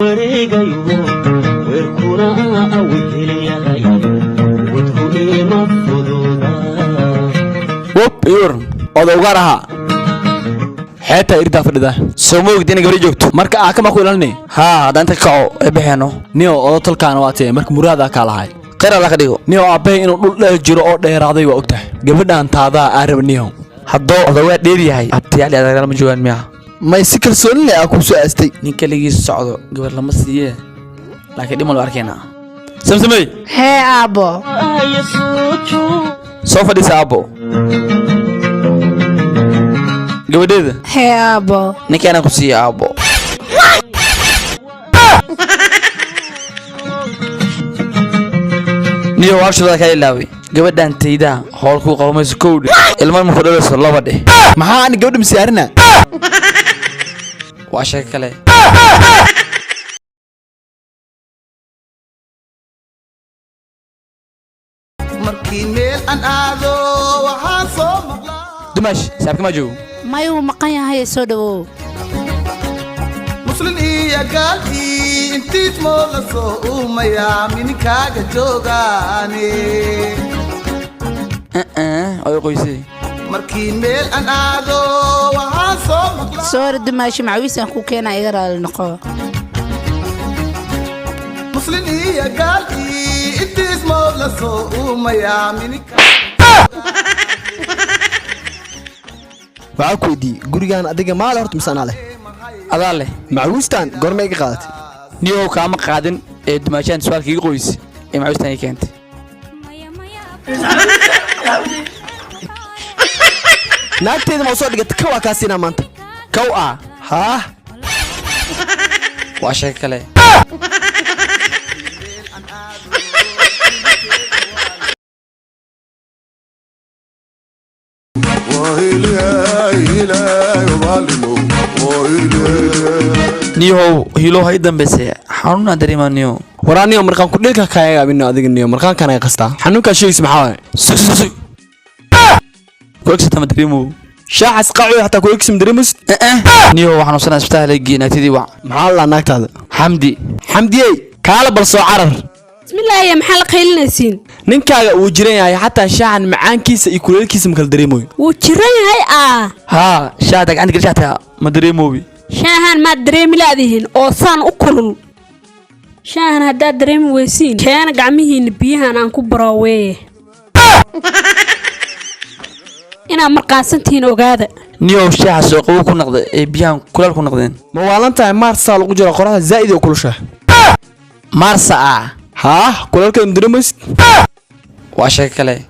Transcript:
Wareegayo weerkuna awiheliyahay wadku ima fududa. Wob iur odowgaar ahaa xeebtaa irdaa fadhida. Soo ma ogid inay gabadhi joogto? Marka aa kama ku ilaalinay. Haa, haddaan inta ka kaco ay baxeeno. Niyo odo tolkaana waa tee marka muraadaa kaa lahay. Khayr Alla ka dhigo. Niyo, aabbahay inuu dhul dheer jiro oo dheeraaday waa ogtahay. Gabadhaan taadaa aa raba, niyo. Haddoo odawaa dheer yahay, abtiyaal iyo adeeryaal ma joogaan miya? May, si kalsooni leh aa kuu soo aastay. Nin kaligiis socdo gabar lama siiye, laakiin dhimal waa arkaynaa. Samsamey. Hee, aabbo. Soo fadhiisa, aabbo. Gabadheeda. Hee, aabbo. Ninkaanaan ku siiya, aabbo. Niyo, hawshooda kaa ilaaway. Gabadhan taydaa howl kuu qabamayso, kow dheh. Ilmo markuu dhalayso, laba dheh. Maxaa ani gabadha masiyaarina? Waa sheeko kale. Markii meel aan aado waxaan soo maqlaa. Dumaash, saaxiibka ma joogo? May, wuu maqan yahay, soo dhawow. Muslin iyo gaalkii intiis moo la soo uumayaa mininkaaga joogaane. Oy qoysay. Markii meel aan aado waxaan soo maqlaa. Soori dumaashi, macawiisaan ku keenaa, iga raali noqo. Muslin iyo gaalkii intiis moo la soo uumayaa mininka. Waxaa ku weydiiyey, gurigaan adiga maale horta mise anaa leh? Adaa leh. Macawiistaan goorma iga qaadatay? Niyow, kaama qaadin ee dumaashaan su'aalka iga qoys ee macawistaan ii keentay. Naagteeda ma u soo dhigata? Kawaa kaa siinaa maanta. Kow ah. Haah. Waa sheeko kale. Niyow, hilow ha ii dambayse, xanuunaan dareemaa, niyow. Waraa niyo, marqaan ku dhilka kaayaga abino adiga. Niyo, marqaankaan ay qastaa. Xanuunkaa sheegaysa maxaa waaye? Sug, sug, sug, ku egsata ma dareemow. Shaaxas qacuy xataa ku egsim dareemaysid. Niyow, waxaan xanuunsanaa, isbitaal la geeyey. Naagtadii wac. Maxaa la naagtaada? Xamdi. Xamdiyey, kaala bal soo carar. Bismillaahi, maxaa la qaylinaysiin? Ninkaaga wuu jiran yahay, xataa shaaxan macaankiisa iyo kuleelkiisa ma kala dareemayo. Wuu jiran yahay aa? Haa, shaata gacanta geli, shaata ma dareemoobi. Shaahan maad dareemi laadihin oo saan u kulul? Shaahan haddaad dareemi weysiin, keena gacmihiinna biyahan aan ku barooweeye. Inaad marqaasantihiin ogaada. Niyow, shaaxa soo qabow ku noqda ee biyahan kulaal ku noqdeen. Ma waalan tahay? Maarsaa lagu jira, qoraxda zaa'id oo kulushaa. Maarsa ah. Haah, kuleelka ma dareemaysid. Waa sheeko kale.